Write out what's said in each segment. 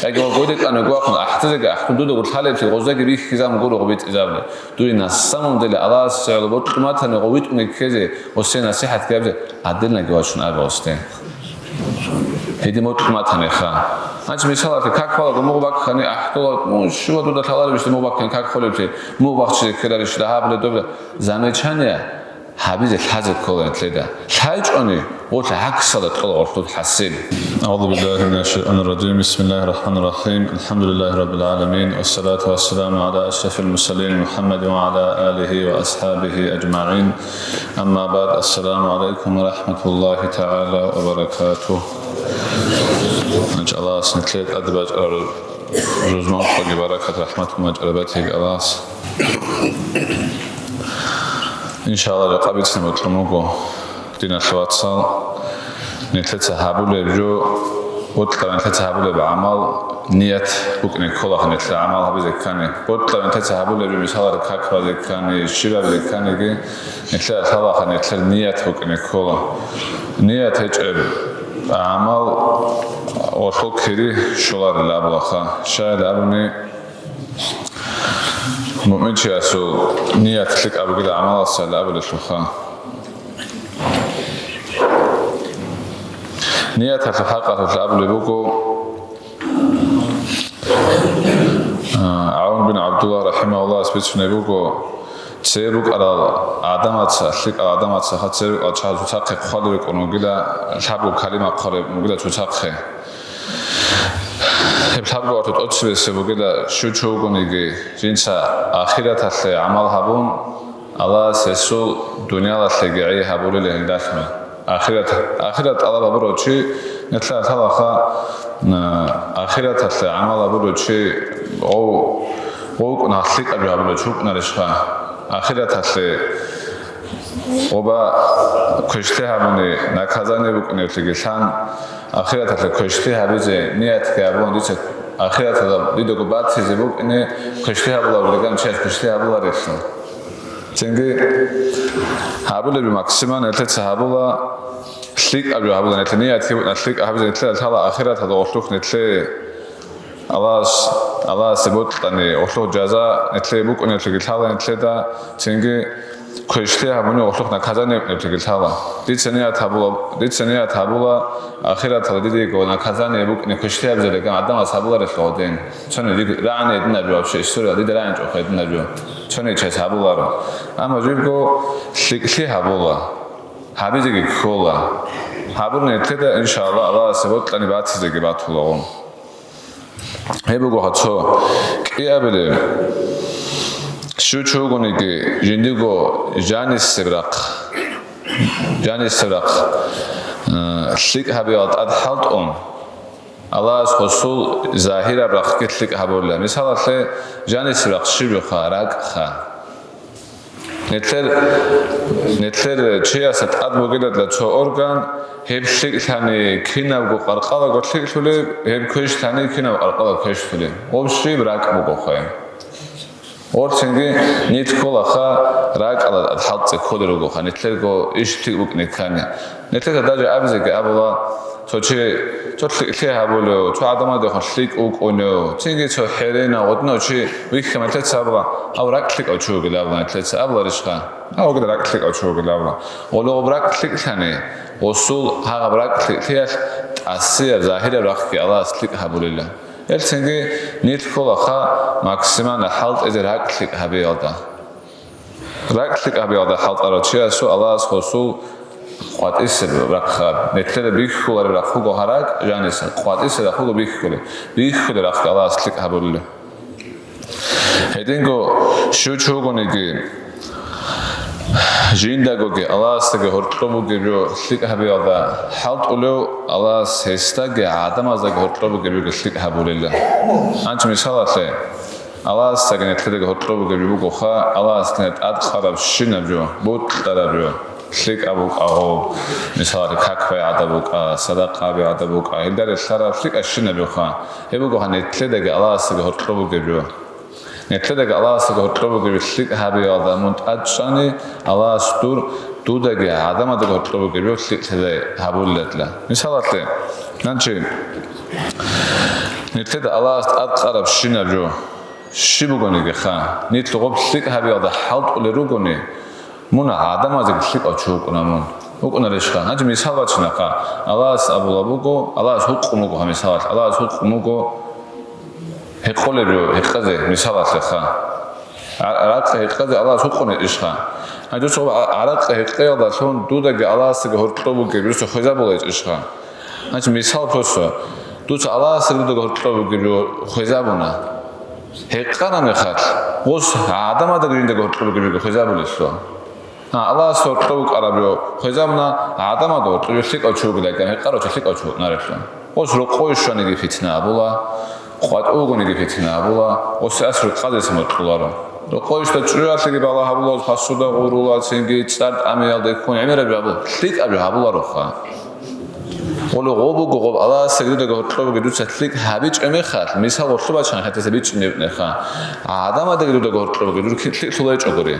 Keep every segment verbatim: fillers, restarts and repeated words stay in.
Яги гъодекӀан вугоахъун, ахӀдизеги ахӀдун, дуда гъур лъалеблъи гъоздаги рихьизабун гуро гъо битӀизабула. Дуе на самом деле Аллагьас гӀоло бокьун батани гъо витӀун ккезе, гъосие насихӀат ккезе, гӀадилнаги вачун абе гъосде. Гьедин бокьун батаниха. Гьанчи мисалалъе, как балаго мугъ баккани, ахӀдула, ну, щула дуда лъаларебищ мугъ баккани, как холеблъи, мугъ бахчизе ккеларищ, дагьабла добла. Замечание гьабизе лъазе ккола нилъеда. ЛъайчӀони, гъолъа гӀаксалда кьола гъорлъуд хӀасил. أعوذ بالله من الشيطان الرجيم. بسم الله الرحمن الرحيم. الحمد لله رب العالمين. والصلاة والسلام على أشرف المرسلين محمد وعلى آله وأصحابه أجمعين. أما بعد. السلام عليكم ورحمة الله تعالى وبركاته. Аллагьас нилъер тӀаде бачӀараб рузманкъоги баракат, рахӀмат гьабун бачӀараб батиги Аллагьас. Иншаллагь, жакъа бицин бокьун буго, диналъ вацал, нилъеца гьабулеб жо, бокьараб нилъеца гьабулеб гӀамал, ният букӀине кколаха нилъер гӀамал гьабизе ккани. Бокьараб нилъеца гьабулеб жо, мисалалъе, как базе ккани, щиб гьабизе кканиги, нилъер лъалаха нилъер ният букӀине ккола. Ният гьечӀеб гӀамал гъолъул кири щоларила абулаха. Щайилан абуни, муъминчиясул ният лъикӀаб бугила гӀамаласайилан абулелъулха. Нияталъул хӀакъалъулъ абулеб буго, а, ГӀавн бин ГӀабдуллагь рахӀимагьуллагьас бицунеб буго, цебе букӀарал гӀадамаца, лъикӀал гӀадамацаха цебе букӀарал чагӀаз цоцахъе хъвалеб букӀун бугила, лъабго калима хъвалеб букӀун бугила цоцахъе. Гьеб лъабго арту тӀоцебесеб бугила, щив чи вугониги, жинца ахираталъе гӀамал гьабун, Аллагьас гьесул дуниялалъеги гӀей гьабулила гьелдалъун. Ахират, ахират тӀалаб гьабурав чи, нилъеда лъалаха, а, ахираталъе гӀамал гьабурав чи, гъов, гъов вукӀун гьалъикӀаб жо гьабулев чи вукӀунарищха? Ахираталъе гъоба квешлъи гьабуни, наказание букӀунеблъиги лъан, ахираталъе квешлъи гьабизе ниятги гьабун, дица ахираталда дидаго батизе букӀине квешлъи гьабуларев, леган чияс квешлъи гьабуларелъул. Цинги гьабулеб максимально нилъеца гьабула, лъикӀаб жо гьабула, нилъер ният гьеб букӀана лъикӀаб гьабизе, нилъеда лъала ахираталда гъорлъухъ нилъее Аллагьас, Аллагьасе бокьани гъорлъухъ жаза нилъее букӀунеблъиги лъала нилъеда, цинги квешлъи гьабуни гъорлъухъ наказание букӀунеблъиги лъала. Дица ният гьабула, дица ният гьабула, ахираталда дидего наказание букӀине квешлъи гьабизе леган гӀадамас гьабуларелъул гъодин. Цони дид рагӀани гьединаб жо, вообще история дида рагӀинчӀоха гьединаб жо. Цони чияс гьабуларо. Амма жибго лъикӀлъи гьабула. Гьабизеги ккола. Гьабурни нилъеда, иншаллагь, Аллагьасе бокьани батизеги батулаго. Гьеб бугоха цо. КӀиабилеб, щив чи вугониги жиндиего жанисеб рахъ, жанисеб рахъ, э, лъикӀ гьабиялда тӀад хӀалтӀун, Аллагьас гъосул загьираб рахъги лъикӀ гьабулила. Мисалалъе, жанисеб рахъ щиб буха? РакӀха. Нилъер, нилъер чиясда тӀад бугилан цо орган, гьеб лъикӀлъани кинабго къаркъалаго лъикӀлъулеб, гьеб квешлъани кинабго къаркъалаго квешлъулеб. Гъоб щиб? РакӀ бугоха. Гъорцинги нилъ кколаха, ракӀалда тӀад хӀалтӀи кколел ругоха, нилъерго иш лъикӀ букӀине ккани. Нилъеца даже абизеги абула, цо чи, цо лъикӀлъи гьабулев, цо гӀадамалдехун лъикӀ вукӀунев, цинги цо хӀеренав, гъодинав чи вихьа, нилъеца абула, гьав ракӀ лъикӀав чи вугилан абула, нилъеца абуларищха? Гьав вугила ракӀ лъикӀав чи вугилан абула. Гъоло гъоб ракӀ лъикӀлъани, гъосул гьагъаб ракӀ лъикӀлъиялъ тӀасияб, загьираб рахъги Аллагьас лъикӀ гьабулила. Гьелцинги нилъ кколаха максимально хӀалтӀизе ракӀ лъикӀ гьабиялда. РакӀ лъикӀ гьабиялда хӀалтӀарав чиясул Аллагьас гъосул къватӀисеб рахъ гьаб. Нилъеда бихьулареб рахъ буго гьа ракӀ, жаниса, къватӀисеб рахъ буго бихьулеб. Бихьулеб рахъги Аллагьас лъикӀ гьабулила. Гьединго щив чи вугониги, жиндагоги Аллагьасдаги гьоркьоб бугеб жо лъикӀ гьабиялда хӀалтӀулев, Аллагьас гьесдаги гӀадамаздаги гьоркьоб бугеб жо лъикӀ гьабулила. Гьанчи мисалалъе, Аллагьасдаги нилъедаги гьоркьоб бугеб жо бугоха, Аллагьас нилъеда тӀадкъарабщинаб жо, бокьараб жо, лъикӀаб букӀа гъоб, мисалалъе, как бай гӀадаб букӀа, садакъа гьаби гӀадаб букӀа, гьелда релълъараб лъикӀабщинаб жоха. Гьеб бугоха нилъедаги Аллагьасдаги гьоркьоб бугеб жо. Нилъедаги Аллагьасдаги гьоркьоб бугеб лъикӀ гьабиялда мун тӀад чӀвани, Аллагьас дур, дудаги гӀадамаздаги гьоркьоб бугеб жо лъикӀлъидай гьабулилан. Мисалалъе, нанчи, Нилъеда Аллагьас тӀадкъарабщинаб жо щиб бугониги ха, нилъ гъоб лъикӀ гьабиялда хӀалтӀулел ругони, мун гӀадамазеги лъикӀав чи вукӀуна мун. ВукӀунарищха? Гьанже мисал бачинаха. Аллагьас абулаб буго, Аллагьас гьукъун буго гьаб мисалалъ, Аллагьас гьукъун буго гьекъолеб жо гьекъезе мисалалъе ха. ГӀа-, ракъа гьекъезе Аллагьас гьукъунечӀищха? Гьанже дуца гьаб гӀа-, ракъа гьекъеялдалъун дудаги Аллагьасдаги гьоркьоб бугеб, дуца хвезабулечӀищха? Гьанже мисал просто. Дуца Аллагьасдаги дудаги гьоркьоб бугеб жо хвезабуна. Гьекъана мехалъ, гъос гӀадамаздаги жиндаги гьоркьоб бугеб жо хвезабулелъул. А, Аллагьасда гьоркьоб букӀараб жо хвезабуна, гӀадамазда гьоркьоб жо лъикӀав чи вугилан гьекъарав чи лъикӀав чи вукӀунарелъул. Гъос рокъове щваниги питна абула, къватӀив вугониги питна абула, гъосие аср къазе самукьуларо. Рокъове щван чӀужуялъеги балагь гьабула, посуда гъурула, цинги цӀар тӀамиялде ккун гӀемераб жо гьабула, лъикӀаб жо гьабулароха. Гъоле гъоб буго, гъоб Аллагьасдаги дудаги гьоркьоб бугеб, дуца лъикӀ гьабичӀеб мехалъ, мисал гъорлъ бачани хӀатта бичӀчӀине букӀинеха. ГӀадамаздаги дудаги гьоркьоб бугеб дур лъикӀ лъугьинчӀогури.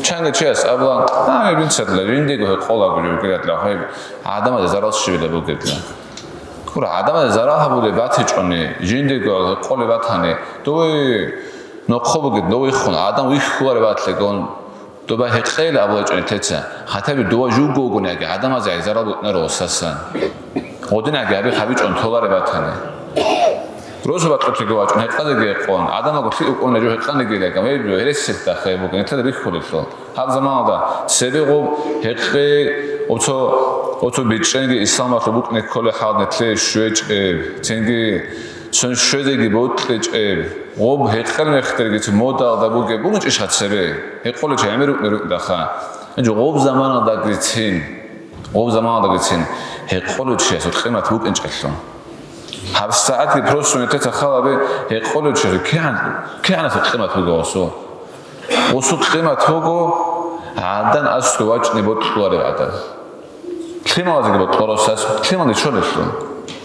Чанги чияс абула, гьаниб бицадла, жиндего гьекъолаго жо бугератла, гьеб гӀадамазда зарал щибила бугебла. Гура, гӀадамазда зарал гьабулеб батичӀони, жиндего гьекъолеб батани, дове нохъо бугеб, довехун, гӀадамал вихьулареб батлъигун, доба гьекъейила абулачӀони теца, хатаби дова жуго вугониги, гӀадамазда зарал букӀунаро гъосасан. Гъодинги гьабихъ гьабичӀон толареб батани. Росу бакьулъиги вачӀун, гьекъезеги гьекъон, гӀадамалго лъикӀ букӀуна жо гьекъаниги леган, гьеб жо гьересиялъ дахъе буго, нилъеда бихьулелъул. Гьаб заманалда цебе гъоб гьекъе, оцо, оцо бичӀчӀенги исламалъул букӀине кколеб хӀал нилъее щвечӀеб, цинги цин щвезеги бокьичӀеб, гъоб гьекъел мехтергицин модалда бугеб букӀинчӀищха цебе, гьекъолев чи гӀемер рукӀине рукӀинаха. Гьанже гъоб заманалдагицин, гъоб заманалдагицин гьекъолев чиясул къимат букӀинчӀелъул. ГьабсагӀатги просто нилъеца хал гьабе, гьекъолев чиясул кигӀан-, кигӀанасул къимат буго гъосул. Гъосул къимат буго гӀадан аскӀов вачӀине бокьуларев гӀадан. Лъималазеги бокьуларо гъосас, лъимал нечолелъул.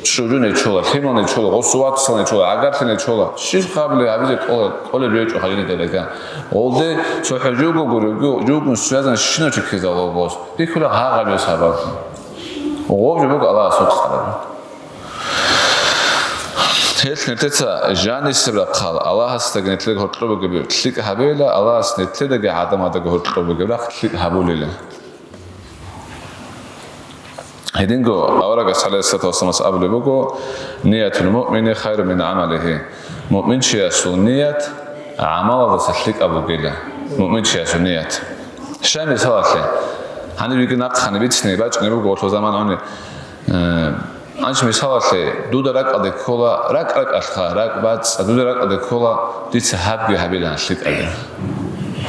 ЧӀужу нечола, лъимал нечола, гъосул вацал нечола, гӀагарлъи нечола. Щиб хабали гьабизе кӀола-, кӀолеб жо гьечӀо гьадинаб лъималазда. Гъолде цохӀо жуго гуребги, жугун связан щинав чи ккезавула гъос. Бихьула гьагъабиялъул сабаблъун. Гъоб жо буго Аллагьас гьукъараб. Гьелъ нилъеца жанисеб рахъал Аллагьасдаги нилъедаги гьоркьоб бугеб лъикӀ гьабейила, Аллагьас нилъедаги гӀадамаздаги гьоркьоб бугеб рахъ лъикӀ гьабулила. Гьединго аварагас, гӀалайгьиссалату вассаламас, абулеб буго: «Ниятул муъмини хайру мин гӀамалигьи». Муъминчиясул ният гӀамалалдаса лъикӀаб бугила. Муъминчиясул ният. Щай мисалалъе, гьаниб йиги нахъани бицине бачӀунеб буго гъолъул заман гьуни, э, Гьанже мисалалъе, дуда ракӀалде ккола, ракӀ-ракӀалъха, ракӀ бацӀцӀа, дуда ракӀалде ккола, дица гьабги гьабилан лъикӀабилан.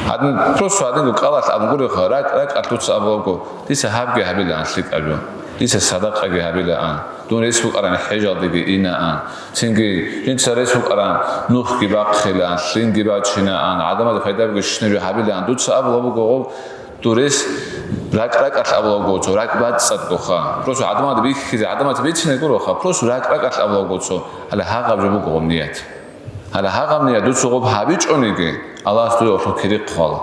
Гьадин, просто гьадинго кӀалалъ абун гуревха, ракӀ-ракӀалъ дуца абулабго, дица гьабги гьабилан лъикӀабилан. Дица садакъаги гьабилаан, дун рес букӀаран хӀежалдеги инаан, цинги жинца рес букӀаран нухги бахъилаан, лъимги бачинаан, гӀадамазда пайда бугебщинаб жо гьабилаан. Дуца абулабго гъоб, Дурес ракӀ-ракӀалъ абулабго цо, ракӀ бацӀцӀадгоха. Просто гӀадамазда бихьизе, гӀадамазда бицине гуроха. Просто ракӀ-ракӀалъ абулабго цо. Гьале гьагъаб жо буго гъоб ният. Гьале гьагъаб ният дуца гъоб гьабичӀониги, Аллагьас дуе гъорлъ кири хъвала.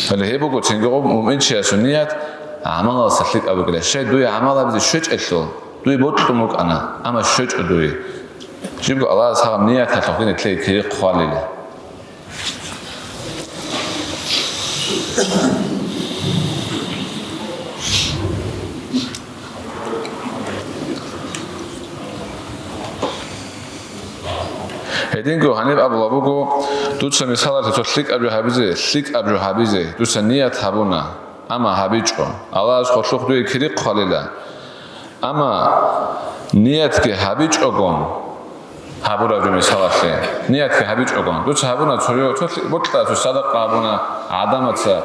Гьале гьеб буго цинги гъоб муъминчиясул ният гӀамалалдаса лъикӀаб бугила. Щай дуе гӀамал гьабизе щвечӀелъул, дуе бокьун букӀана, амма щвечӀо дуе. Жибго Аллагьас гьагъаб нияталъухъ гьениб лъей кири хъвалила. Гьединго гьаниб абула буго, дуца мисалалъе цо лъикӀаб жо гьабизе, лъикӀаб жо гьабизе, дуца ният гьабуна, амма гьабичӀо, Аллагьас гъорлъухъ дуе кири хъвалила. Амма ниятги гьабичӀогон, гьабураб жо мисалалъе, ниятги гьабичӀогон, дуца гьабуна цо, цо лъи-, бокьа цо садакъа гьабуна гӀадамаца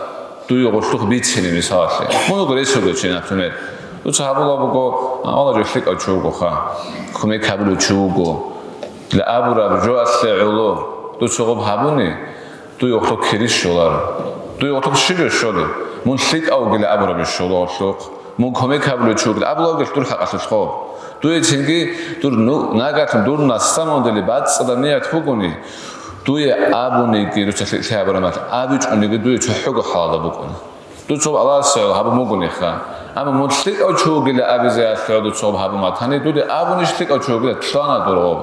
дуе гъорлъухъ бицине мисалалъе. Мун вуго рес вугев чи, например. Дуца гьабула буго, а, вала жо лъикӀав чи вугоха, кумек гьабулев чи вуго. Ила абураб жоалъе гӀоло дуца гъоб гьабуни, дуе гъорлъухъ кири щоларо. Дуе гъорлъухъ щиб жо щолеб? Мун лъикӀав вугила абураб жо щола гъорлъухъ. Мун кумек гьабулев чи вугилан абулеб бугелъ дур хӀакъалъулъ гъоб. Дуе цинги дур ну-, нагагьлъун дур на самом деле бацӀцӀадаб ният бугони, дуе абуниги, дуца лъикӀлъи гьабураб мехалъ абичӀониги дуе цохӀого хӀалалда букӀуна. Дуца Аллагьасул гьабун бугониха, Амма мун лъикӀав чи вугила абизе гьалъугьа дуца гьаб гьабун батани, дуде абунищ лъикӀав чи вугила, лъана дур гьоб.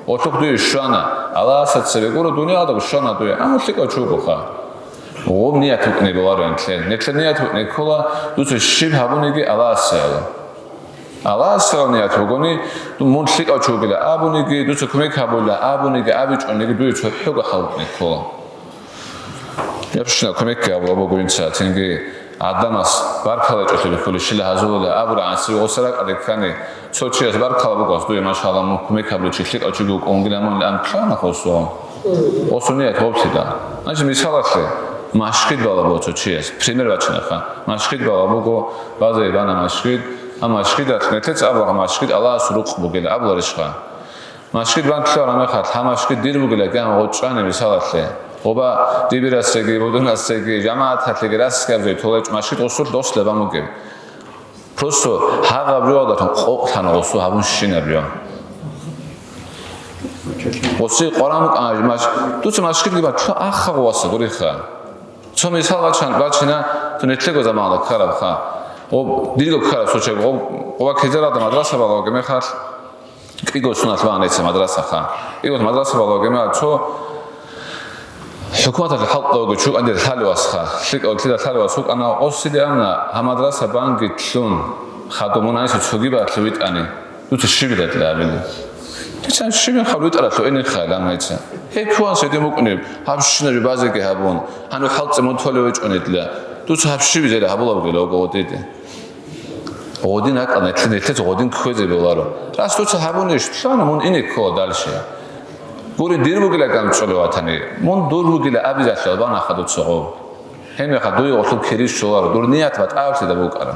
Гъолъухъ дуе щвана, Аллагьасда цебе гуро, дуниялда щвана дуе, амма лъикӀав чи вугоха. Гъоб ният букӀине боларо нилъер. Нилъер ният букӀине ккола, дуца щиб гьабуниги Аллагьасеяла. Аллагьасеял ният бугони, мун лъикӀав чи вугила абуниги, дуца кумек гьабула абуниги, абичӀониги, дуе цохӀого хӀал букӀине ккола. Япшина кумекги гьабула буго инса, цинги гӀадамас баркала чӀолъи бихьулищила гьазулила абура гӀасиви гъоса ракӀалде ккани, цо чияс баркала буго, гьас дуе, машалла, мун кумек гьабулев чи лъикӀав чи буго, унгилан мун, ан ккана гъосу. Гъосу ният гъоблъидал. Значит, мисалалъе, машгид бала буго цо чияс, пример бачинаха. Машгид бала буго, базае бана машгид, а машгидалъ, нилъеца абула машгид Аллагьасул рукъ бугила абуларищха? Машгид бан лъугьараб мехалъ, гьаб машгид дир бугила гьаниб гъочӀани, мисалалъе. Гъоба дибирасеги, будунасеги, жамагӀаталъеги расги абизе толечӀ машгид гъосулъ дос лебан бугеб. Просто гьагъаб жоялдалъун къокълъана гъосу гьабун щинаб жо. Гъоси къваран букӀана маш-, дуца машгидги бан лъугьа ахха гъоваса гуриха. Цо мисал бачан-, бачина, цо нилъего заманалда ккарабха. Гъоб дирго ккараб случай, гъоб, гъоба кизаралда мадраса балавги мехалъ, кӀиго сунат бан гьеца мадрасаха. КӀиго мадраса балавги мехалъ, цо хӀукуматалъе хӀалтӀавги чукӀан дир лъалевасха. ЛъикӀав лъида лъалевас вукӀана, осиде амна, гьа мадраса банги лъун, хадуб мун гьайса цоги балъи витӀани. Дуца щиб рекъарабили? Дица щибин хаб витӀаралъу эни хъайла гьайца. Гьеб пугьан седин букӀунеб, гьаб щинаб базеги гьабун, гьанив хӀалцӀи мун толев вичӀунедла. Дуца гьаб щиб зела гьабулаб гила ого гъодиде. Гъодин акӀа, нилъе-, нилъеца гъодин кквезе боларо. Рас дуца гьабунищ, лъана мун ине ккола дальше. Гури, дир бугила гамцӀулев ватани, мун дур бугила абизалъа бана хадуца гъов. Гьеб мехалъ дуе гъолъул кири щоларо, дур ният батӀаблъида букӀараб.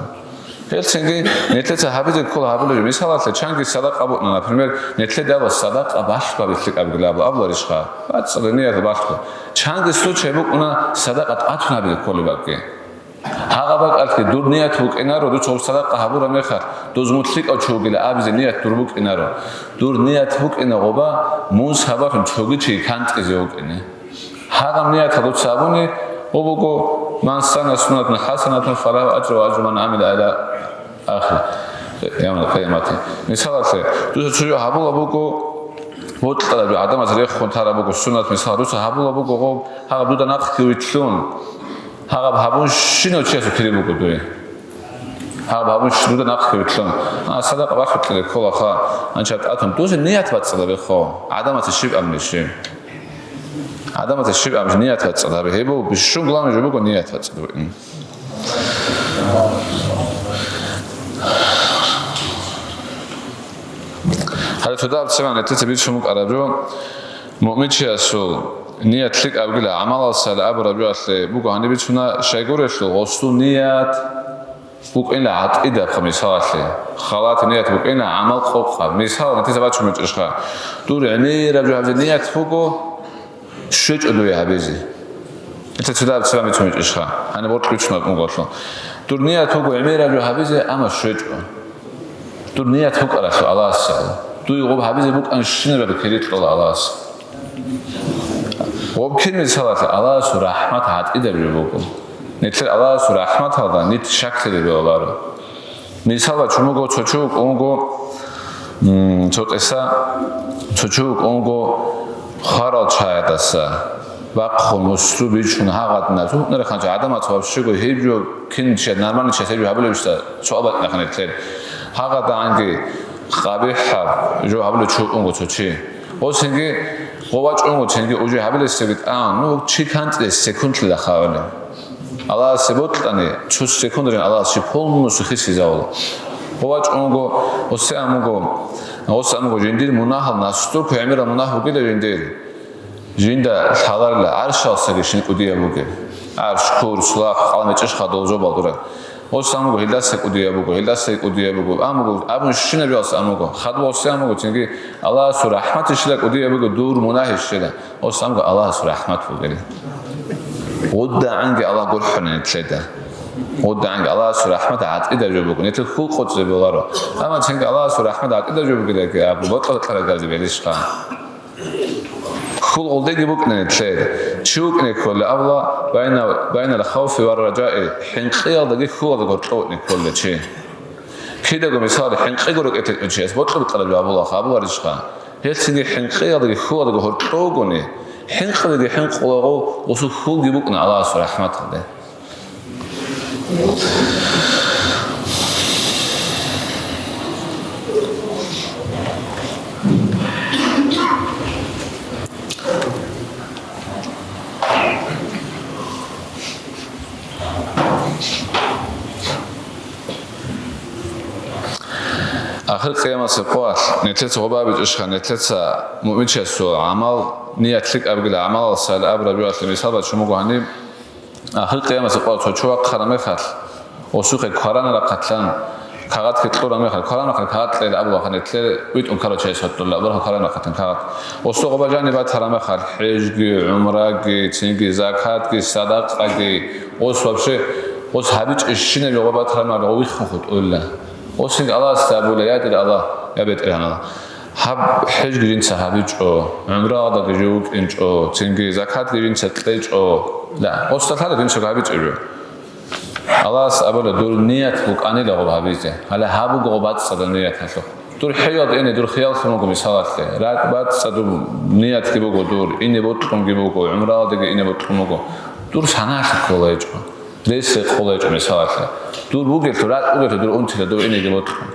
Гьелцинги нилъеца гьабизе ккола гьабулеб, мисалалъе, чанги садакъа букӀана, например, нилъеда абула садакъа балъго гьабилъи кӀабгилаб абуларищха? БацӀцӀадаб ният балъго. Чанги случай букӀуна садакъа тӀатун гьабизе кколеб бакӀги. Гьагъаб бакӀалъги дур ният букӀинаро, дуца гьаб садакъа гьабураб мехалъ, дуз мун лъикӀав чи вугила абизе ният дур букӀинаро. Дур ният букӀина гъоба, мун сабаблъун цоги чи кантӀизе вукӀине. Гьагъаб нияталда дуца абуни, гъо буго, «Ман санна суннатан хӀасанатан, фалаху ажру ва ажру ман гӀамила иля ахир явмил къиямати». Мисалалъе, дуца цо жо гьабула буго, бокьараб жо гӀадамаз рехун тараб буго суннат, мисал, дуца гьабула буго, гъо, гьагъаб дуда нахъги вилълъун, гьагъаб гьабунщинав чиясул кири буго дуе. Гьаб гьабун дуда нахъе вилълъун. А, садакъа бахъитлъи кколаха, анча тӀатун. Дузе ният бацӀцӀадабе хо. ГӀадамаца щиб абни щиб? ГӀадамаца щиб абни ният бацӀцӀадабе. Гьеб буго, бищун главный жо буго ният бацӀцӀадабе. Гьале цо дагьаб цеван гӀетица бицун букӀараб жо, муъминчиясул ният лъикӀаб бугила, гӀамалал салигӀ абураб жоялъе буго гьаниб бицуна, щайгурелъул гъосул ният букӀина гӀатӀидабха мисалалъе. Халати ният букӀина гӀамал къокъаб. Мисал, нилъеца бачун бучӀищха. Дур гӀемераб жо гьабизе ният буго, щвечӀо дуе гьабизе. Нилъеца цо дагьаб цеван бицун бучӀищха. Гьаниб гъоркь бицунаб унгалъул. Дур ният буго гӀемераб жо гьабизе, амма щвечӀо. Дур ният букӀаралъул Аллагьасда. Дуе гъоб гьабизе букӀанщинаб кири кьола Аллагьас. Гъоб кин мисалалъе Аллагьасул рахӀмат гӀатӀидаб жо буго. Нилъер Аллагьасул рахӀматалда нилъ щаклъи бегьуларо. Мисал бачун буго, цо чи вукӀун вуго, м, цо къиса, цо чи вукӀун вуго хварал чагӀидаса, бахъун, муслу бичун гьагъадна, цо гьукънарахъанчи гӀадамаца вообще гьеб жо кин чияс, нормальный чияс гьеб жо гьабулебищха, суал бачӀунахъан нилъер. ГьагъадагӀанги къабихӀаб жо гьабулев чи вукӀун вуго цо чи. Гъосинги гъо вачӀун вуго, цинги уже гьабилесеги тӀан, ну, чи кантӀилес секундлъила хавали. Аллагьасе бокьани, цо секундалин Аллагьас чи полностью хисизавула. Гъо вачӀун вуго, гъосе амуго, гъосе амуго жиндир мунагьал настолько гӀемерал мунагь бугила жиндир. Жинда лъаларила гӀаршалсаги шин кӀудияб бугеб. ГӀарш, курс, лахъ, къалмечӀищха должо балдура. Гъосе амуго гьелдаса кӀудияб буго, гьелдаса кӀудияб буго. Амуго, абун щинаб ялса амуго. Хадуб гъосе амуго, цинги Аллагьасул рахӀмат ищила кӀудияб буго, дур мунагь ищила. Гъосе амуго Аллагьасул рахӀмат бугели. ГъудагӀанги Аллагь гурхӀуна нилъеда. ГъудагӀанги Аллагьасул рахӀмат гӀатӀидаб жо буго. Нилъер хьул къоцӀизе боларо. Амма цинги Аллагьасул рахӀмат гӀатӀидаб жо бугедаги, абу бокьа-бокьараб гарзи белищха. Хьул гъулдеги букӀине нилъер. Чи вукӀине кколеб абула, байна, байнал хавфи ва ражаи, хӀинкъиялдаги хьулалдаги гьоркьов вукӀине кколев чи. Кидаго мисал, хӀинкъиго рекӀелъе кӀочияс бокьа-бокьараб жо абулаха, абуларищха? Гьелъинги хӀинкъиялдаги хьулалдаги гьоркьов вугони, хӀинкъидаги хӀинкъулаго гъосул хьулги букӀуна Аллагьасул рахӀматалде. Ахир къиямасеб къоялъ нилъеца гъоба бичӀищха, нилъеца муъминчиясул гӀамал, ният лъикӀаб бугила гӀамалалса абураб жоялъе мисал бачун буго гьаниб. Ахир къиямасеб къоялъ цо чувахъ хъараб мехалъ, осухъе кваранаб рахъалъан кагъатги кьураб мехалъ, кваранаб рахъалъан кагъат кьела абулаха, нилъер витӀун ккарав чияс гьоркьола, абураб кваранаб рахъалъан кагъат. Осу гъоба жаниб батараб мехалъ, хӀежги, гӀумраги, цинги закатги, садакъаги, ос вообще, ос гьабичӀебщинаб гъоба батараб мехалъ гъов виххун хутӀула. Осинги Аллагьасда абула: «Я дир Аллагь, я БетӀергьан Аллагь, гьаб хӀежги жинца гьабичӀо, гӀумраялдаги жив вукӀинчӀо, цинги закатги жинца кьечӀо». Ла, осда лъала жинцаго гьабичӀеб жо. Аллагьас абула: «Дур ният букӀанила гъоб гьабизе, гьале гьаб буго гъоб бацӀцӀадаб ният гьалъухъ. Дур хӀиялда ине, дур хияллъун буго мисалалъе, ракӀ бацӀцӀадаб ниятги буго дур, ине бокьунги буго, гӀумраялдаги ине бокьун буго. Дур саналъи кколайчӀо». Рес рекъолайчӀо мисалалъе. Дур бугелъул, ракӀ бугелъул дур унтила, дур инеги бокьун.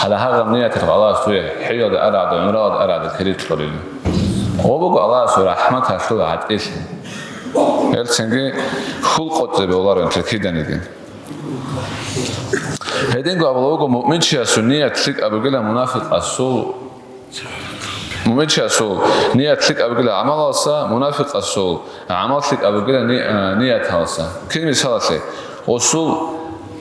Гьале гьагъаб нияталъ Аллагьас дуе хӀиялда арагӀда, гӀумраялда арагӀда кири кьолила. Гъо буго Аллагьасул рахӀматалъул гӀатӀилъи. Гьелцинги хьул къотӀи бегьуларо нилъер киданиги. Гьединго абула буго, муъминчиясул ният лъикӀаб бугила мунафикъасул Муъминчиясул ният лъикӀаб бугила гӀамалалса, мунафикъасул гӀамал лъикӀаб бугила ни-, а, нияталса. Кин мисалалъе, осул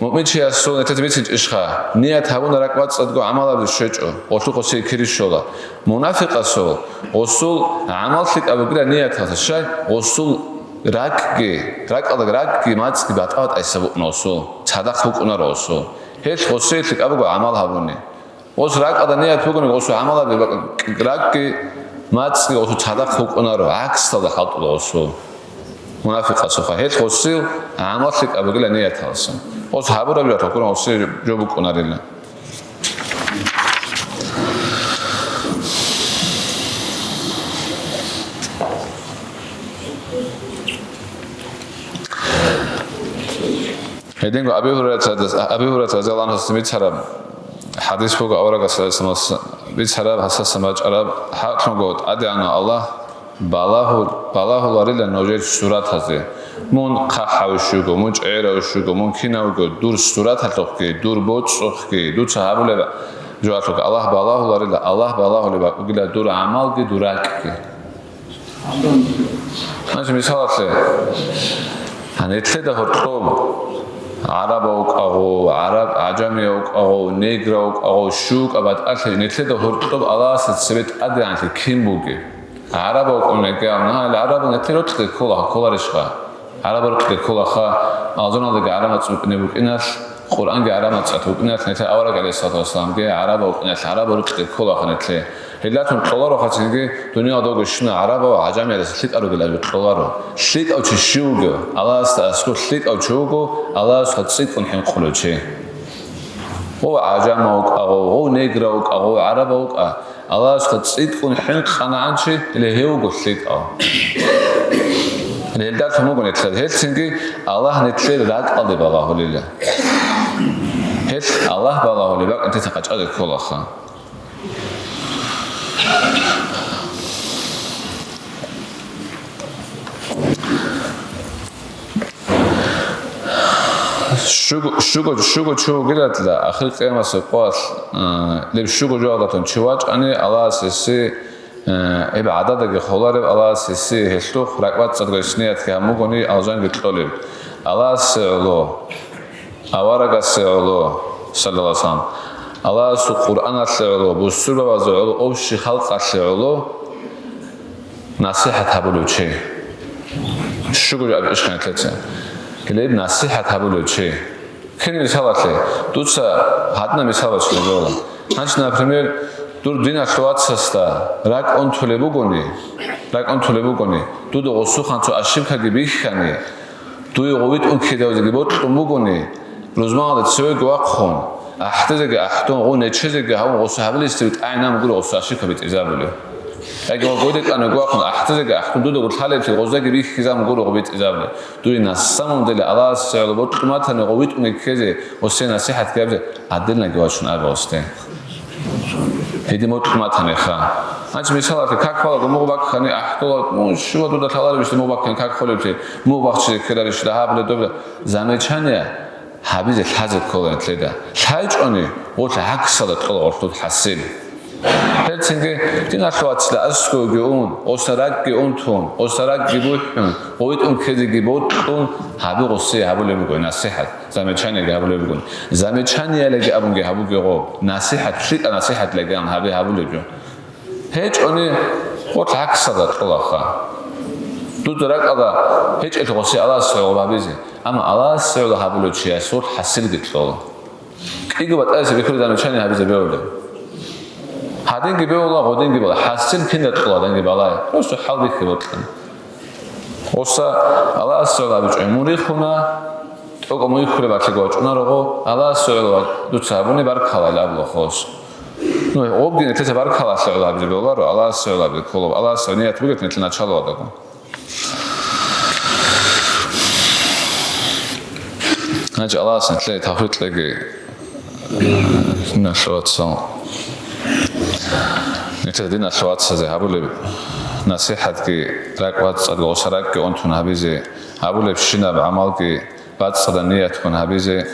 муъминчиясул нилъеца бицинчӀищха, ният гьабуна ракӀ бацӀцӀадго гӀамал гьабизе щвечӀо, гъолъухъ осие кири щола. Мунафикъасул осул гӀамал лъикӀаб бугила нияталса, щай? Осул ракӀги, ракӀалда ракӀги, мацӀги батӀа-батӀайса букӀуна осул, цадахъ букӀунаро осул. Гьелъ осие лъикӀаб буго гӀамал гьабуни. Гъос ракӀалда ният бугони, гъосул гӀамалаби бакӀ-, ракӀги, мацӀги гъосул цадахъ букӀунаро, гӀаксалда хӀалтӀула гъосул. Мунафикъасухъа гьелъ гъосил гӀамал лъикӀаб бугила нияталса. Гъос гьабураб жо гьабураб гъосие жо букӀунарила. Гьединго Аби Гьурайрат-, Аби Гьурайрат радияллагьу гӀанхуца бицараб хӀадис буго, аварагас гӀалайгьиссаламас бицараб, гьасдасан бачӀараб, хӀакълъунго ТӀадегӀанав Аллагь балагьу-, балагьуларила нужер суратазе. Мун хъахӀав щуго, мун чӀегӀерав щуго, мун кинавго, дур сураталъухъги, дур боцӀухъги, дуца гьабулеб жоялъухъ Аллагь балагьуларила, Аллагь балагьулеб бугила дур гӀамалги, дур ракӀги. Гьанже мисалалъе, гьанже нилъеда гьоркьоб гӀараб вукӀагъо, гӀараб, гӀажамияв вукӀагъо, неграв вукӀагъо, щукӀа батӀалъи, нилъеда гьоркьоб Аллагьасда цебе ТӀадегӀанлъи кин бугеб? ГӀараб вукӀун вугев, гьанже гӀараб нилъер рокьи ккола, кколарищха? ГӀараб рокьи кколаха, алжаналдаги гӀараб мацӀ букӀине букӀиналъ, Къуръанги гӀараб мацӀалъ букӀиналъ, нилъер авараг гӀалайгьиссалату вассаламги гӀараб букӀиналъ, гӀараб рокьи кколаха нилъер. Гьелдалъун кьоларо хъацинги, дуниялда вуго щуна гӀарабав гӀажамиялдаса лъикӀал ругел абе кьоларо. ЛъикӀав чи щив вуго? Аллагьасда аскӀов лъикӀав чи вуго, Аллагьасухъа цӀикӀкӀун хӀинкъулев чи. Гъов гӀажамав вукӀа, гъов, гъов неграв вукӀа, гъов гӀарабав вукӀа. Аллагьасухъа цӀикӀкӀун хӀинкъанагӀан чи, гьеле гьев вуго лъикӀав. Гьелдалъун буго нилъер. Гьелцинги Аллагь нилъер ракӀалде балагьулила. Гьелъ Аллагь балагьулеб бакӀ нилъеца къачӀалде кколаха. Щуго, щуго, щуго чи вугилатла, ахир къиямасеб къоялъ, а, леб щуго жоялдалъун чи вачӀани, Аллагьас гьесие, а, гьеб гӀададаги холареб, Аллагьас гьесие гьелъухъ ракӀбацӀцӀадго гьес ниятги гьабун бугони, алжанги кьолеб. Аллагьасе гӀоло, аварагасе гӀоло, саллаллагьу гӀалайгьи ва саллам, Аллагьасул Къуръаналъе гӀоло, бусурбабазе гӀоло, общий халкъалъе гӀоло, насихӀат гьабулев чи. Щуго жо абичӀищха нилъеца. Гьелеб насихӀат гьабулев чи. Кин мисалалъе, дуца гьадна мисал бачӀине бегьула. Гьанже, например, дур диналъул вацасда ракӀ унтулеб бугони, РакӀун толеб бугони, дуда гъосухъан цо ошибкаги бихьани, дуе гъовитӀун ккезавизеги бокьун бугони, рузманалда цевеги вахъун, ахӀдезеги ахӀдун, гъов нечезеги гьавун, гъосу гьабилесде тӀагӀинан гуро гъосу ошибка битӀизабулев. Яги гъов гойде кӀанего вахъун, ахӀдезеги ахӀдун, дуда гъур лъалеблъи гъоздаги бихьизабун гуро гъов битӀизабулев. Дуе на самом деле Аллагьас цеве бокьун батани гъовитӀун ккезе, гъосе насихӀат гьабизе, гӀадилнаги вачун абе гъосде. Гьедин бокьун батаниха. Гьанчи мисалалъе, как балаго мугъ баккани ахӀдола, ну, щула дуда лъаларебищ мугъ баккани как холеблъи, мугъ бахчизе ккеларищ дагьабла добла. Замечание гьабизе лъазе ккола нилъеда. ЛъайчӀони, гъолъа гӀаксалда кьола гъорлъул хӀасил. Гьелцинги диналъул вацал аскӀовги ун, гъоса ракӀги унтун, гъоса ракӀги бухӀун, гъовитӀун ккезеги бокьун, гьаби гъосе гьабулеб буго насихӀат. Замечаниеги гьабулеб бугони. Замечаниелаги абунги гьабугего, насихӀат, лъикӀа насихӀатлаги ан гьабе гьабулеб жо. ГьечӀони, гъорлъ гӀаксалда кьолаха. Дуда ракӀалда гьечӀелъ гъосе Аллагьас гӀоло гьабизе, амма Аллагьас гӀоло гьабулев чияс гъорлъ хӀасилги кьола. КӀиго батӀаяб бихьулеб замечание гьабизе бегьулеб. Гьадинги бегьула, гъодинги бала. ХӀасил кинда кьола, гьадинги балай. Просто хӀалбихьи бокьана. Гъоса Аллагьас гӀоло гьабичӀо, мун рихуна, тӀокӀаб мун рихьулеб бакӀалъе вачӀунарого, Аллагьас гӀоло дуца гьабуни баркалла абула гъос. Ну, гъобги нилъеца баркалла гӀоло гьабизе бегьуларо, Аллагьас гӀоло гьабизе ккола, Аллагьас ният бугеб нилъ начало адаго. Гьанже Аллагьас нилъее тавфикъ кьеги, диналъул вацал. Нилъер диналъул вацазе гьабулеб насихӀатги, ракӀ бацӀцӀадго гъоса ракӀги унтун гьабизе, гьабулебщинаб гӀамалги бацӀцӀадаб ниятгун гьабизе.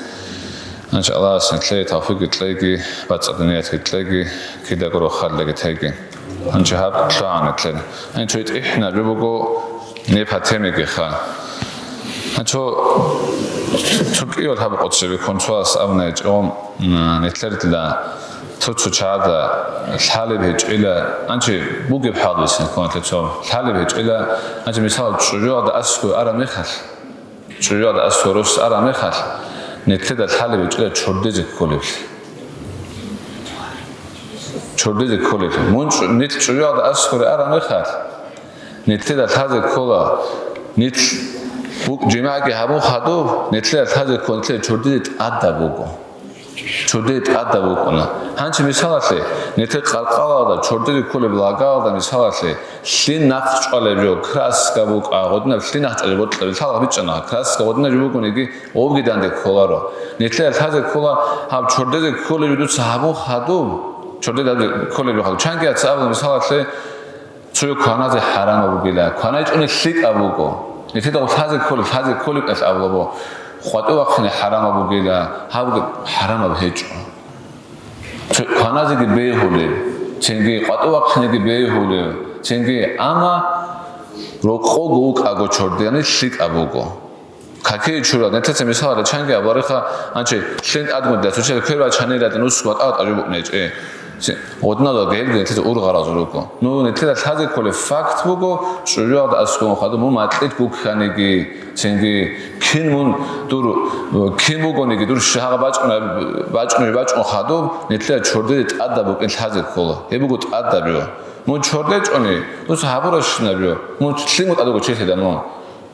Гьанже Аллагьас нилъее тавфикъги кьеги, бацӀцӀадаб ниятги кьеги, кидаго рохалидаги теги. Гьанже гьаб лъугӀана нилъер. Гьанже цо гьитӀинаб жо буго, неб гьаб темаги ха. Гьанчо цо кӀиявал гьаб къоцебе ккун цояс абуна гьечӀо, м, нилъерила цо-цо чагӀазда лъалеб гьечӀила, гьанчи бугеб хӀал бицин ккун нилъер цо лъалеб гьечӀила, гьанчи мисал чӀужуялда аскӀове араб мехалъ, чӀужуялда аскӀове рос араб мехалъ, нилъеда лъалеб гьечӀила чордезе кколеблъи. Чордезе кколеблъи. Мун чӀу-, нилъ чӀужуялда аскӀоре араб мехалъ, нилъеда лъазе ккола, нилъ бу-, жимагӀги гьабун хадуб, нилъеда лъазе ккола, нилъеда чордезе тӀадаб буго. Чордезе тӀадаб букӀуна. Гьанчи мисалалъе, нилъер къаркъалалда чордезе кколеб лагаялда мисалалъе, лъим нахъ чӀвалеб жо, краска букӀа, гъодинаб лъим нахъ чӀвалеб бокьа, лъалгъ бичӀчӀана, краска гъодинаб жо бугониги, гъобги данде кколаро. Нилъеда лъазе ккола, гьаб чордезе кколеб жо дуца гьабун хадуб, чордезе кколеб жо хадуб. Чанги яца абула мисалалъе, цо кваназе хӀарамаб бугила, кванай чӀуни лъикӀаб буго. Нилъеда гъо лъазе кколеб, лъазе кколеб кӀалъ абулабо, къватӀив вахъине хӀарамаб бугила, гьаб хӀарамаб гьечӀо. Цо кваназеги бегьулеб, цинги къватӀив вахъинеги бегьулеб, цинги, амма рокъого вукӀаго чордеяни лъикӀаб буго. Какие чурал, нилъеца мисал рачанги абариха, анчи лъен тӀадгун дила, цо чияс квер бачанила, нус ватӀа-ватӀа жубукӀ нечӀе. Гъодинал гелги нилъеца ургъарал руго. Ну, нилъеда лъазе кколеб факт буго, чӀужуялда аскӀове хадуб, мун макьилъ гукканиги, цинги, кин мун дур, кин бугониги, дур шагьа бачӀун, бачӀун, бачӀун хадуб, нилъеда чордезе тӀадаб букӀин лъазе ккола. Гьеб буго тӀадаб жо. Мун чорде чӀони, дуца гьабурабщинаб жо. Мун лъиму тӀад вуго чилъида мун.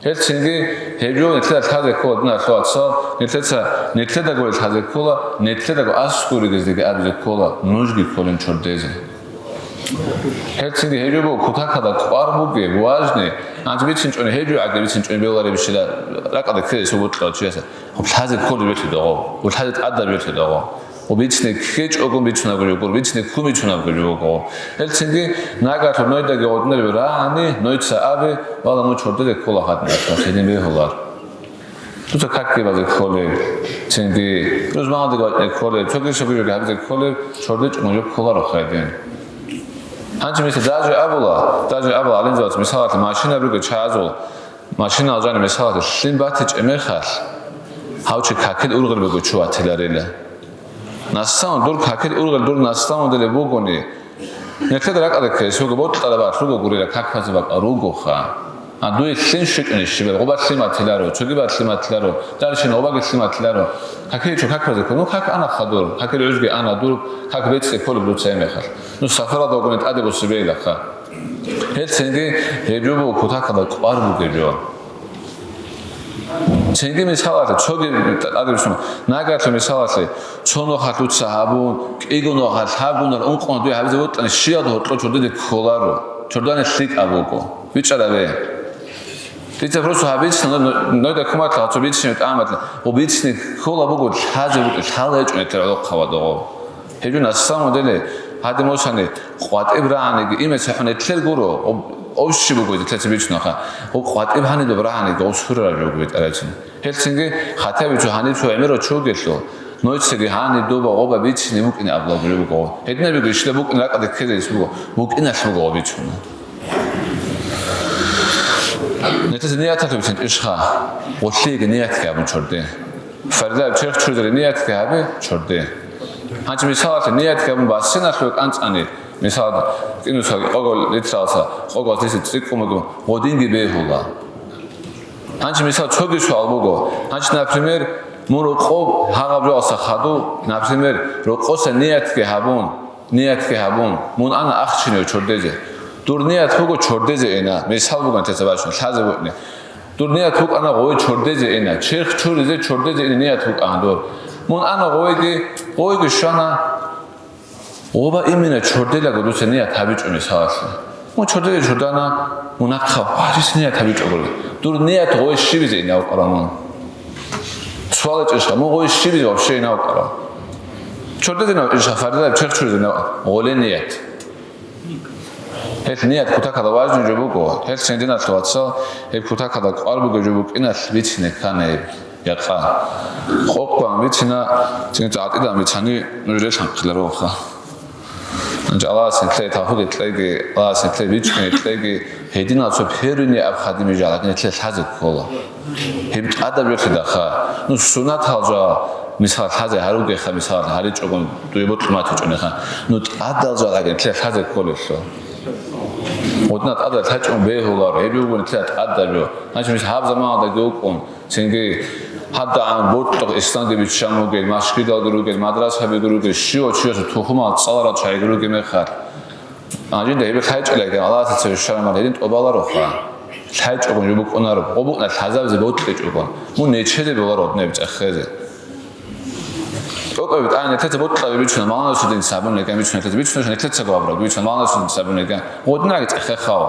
Гьелцинги гьеб жо нилъеда лъазе ккола, диналъул вацал, нилъеца, нилъедаго лъазе ккола, нилъедаго аскӀор ругезеги абизе ккола, нужги кколин чордезе. Гьелцинги гьеб жо буго кутакалда кӀвар бугеб, важный, анцӀ бицинчӀони гьеб жо гӀаги бицинчӀони бегьулареб щила ракӀалда ккезе сугъутлъа чияса. Гьеб лъазе кколеб бетӀи дагъо, гьеб лъазе тӀадаб бетӀи дагъо. Гьеб бицине ккечӀого бицунаб жо буго, бицине ккун бицунаб жо буго. Гьелцинги нагагь нойдаги гъодинаб рагӀани, нойца абе, вала, мун чордезе ккола хадуб, гьедин бегьулар. Дуца какги базе кколеб, цинги рузманалдаги вачӀине кколеб, цоги-цоги жоги гьабизе кколеб, чорде чӀун жо кколаро гьедин. Гьанже мисал даже абула, даже абула гӀалимзабаз мисалалъе машина руго чагӀазул, машина алжани мисалалъе лъим батичӀеб мехалъ, гьав чи какил ургъел буго чи ватиларила. Наставун дур какил ургъел дур наставун дилеб бугони, нилъеда ракӀалда ккезе суго бокьараб бакӀ руго гурила, как базе бакӀ ругоха. А дуе лъим щвечӀони щибаб, гъоба лъим батиларо, цогиба лъим батиларо, даршин гъобаги лъим батиларо. Какил чӀун как базе ккола, ну как ана хадур, какил гӀузги ана дур, как бецӀе кколеб дуца гьеб мехалъ. Ну сафаралда вугони тӀаде босебейилаха. Гьел цинги гьеб жо буго кутакалда кӀвар бугеб жо. Цинги мисалалъе, цоги тӀаде бицун, нагагьлъун мисалалъе, цо нухалъ дуца гьабун, кӀиго нухалъ гьабунал ункънугьал дуе гьабизе вукӀана, щиялда гьоркьо чордеде кколаро, чордани лъикӀаб буго. БичӀчӀарабе. Дица просто гьаб бицина, но-, нойда куматлъа гьацо бицинеб тӀаматлъа, гъо бицни ккола буго, лъазе букӀи, лъала гьечӀо нилъер гӀолохъабазда гъо. Гьеб жо на самом деле, гьадин босани, къватӀиб рагӀаниги, имеца хӀу нилъер гуро, об-, ов щи буго нилъеца бицунаха, гъо къватӀиб гьанидаб рагӀаниги, гъо сурараб жо буго бетӀерацин. Гьелцинги хатаби цо гьаниб цо гӀемерав чугелъул, нойцаги гьаниб доба гъоба бицини букӀине абула гури буго. Гьединабиго ишила букӀин ракӀалде ккезе ис буго, букӀиналъ буго гъо бицуна. Нилъеца нияталъуб бицин ишха, гъолъиеги ниятги гьабун чорде. Фарзаяб черх чуризе ниятги гьабе чорде. Гьанчи мисалалъе ниятги гьабун бассиналъуе кӀанцӀани, мисал, кӀинусал къого литралса къогоз лиси цӀикӀкӀун буго, гъодинги бегьула. Гьанчи мисал цоги суал буго. Гьанчи, например, мун рокъоб гьагъаб жоалса хадув, например, рокъоса ниятги гьабун, ниятги гьабун, мун ана ахчинив чордезе. Дур ният буго чордезе ина, мисал буган теца бачун, лъазе букӀни. Дур ният букӀана гъой чордезе ина, черх чуризе чордезе ина ният букӀана дур. Мун ана гъойги, гъойги щвана, гъоба имина чорделаго дуца ният гьабичӀо мисалалъе. Мун чорделе чордана, мун ахъа, ва, дис ният гьабичӀо гъой. Дур ният гъой щибизе ина вукӀарав мун. Суал гьечӀищха, мун гъой щибизе вообще ина вукӀарав. Чордезе ина вукӀищха, фарзаяб черх чуризе ина вукӀа. Гъоле ният. Гьелъ ният кутакалда важни жо буго. Гьелъ цин диналъул вацал, гьеб кутакалда кӀвар бугеб жо букӀиналъ бицине ккана гьеб якъа. Къокъ бан бицина, цин гӀатӀидан бицани, нуж релъанхъилароха. Нанчи Аллагьас нилъее тавфикъ кьеги, Аллагьас нилъее бичӀчӀине кьеги, гьединал цо первый необходимый жал нилъее лъазе ккола. Гьеб тӀадаб жолъидахъа. Ну, суннатал жал, мисал, лъазе гьаругеха, мисал, гьаричӀогун дуе бокьун батичӀунеха. Ну, тӀадал жал гьаги нилъее лъазе кколелъул. Гъудна тӀадал лъачӀун бегьуларо, гьеб буго нилъее тӀадаб жо. Значит, мисал, гьаб заманалдаги вукӀун, цинги гьадагӀан бортӀухъ исламги биччан бугел, машгидалги ругел, мадрасабиги ругел, щивав чиясул тухумал цӀаларал чагӀиги ругел мехалъ. Гьанжинда гьеб лъайчӀилайги, Аллагьасда цеве щвараб мал гьедин тӀобалароха. ЛъайчӀогун жо букӀунаро, гъо букӀуна лъазабизе бокьичӀогун. Мун нечезе боларо гьеб цӀехезе. ТӀокӀаб тӀагӀин нилъеца бокьараб бицуна, Маланасудин сабун леган бицуна, нилъеца бицуна, нилъецаго абураб бицуна, Маланасудин сабун леган. Гъодинаги цӀехехъав.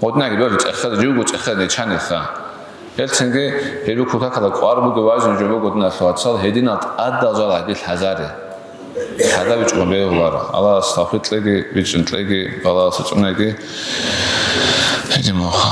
Гъодинаги бер цӀехезе, живго цӀехезе нечаниха. Гьелцинги гьеб кутакалда кӀвар буго важни жо буго диналъул вацал, гьединал тӀадал жал гьаги лъазаре. Гьадаб бичӀчӀун бегьуларо. Аллагьас тавфикъ кьеги, бичӀчӀин кьеги, балагьалъа цӀунаги. Гьедин муха.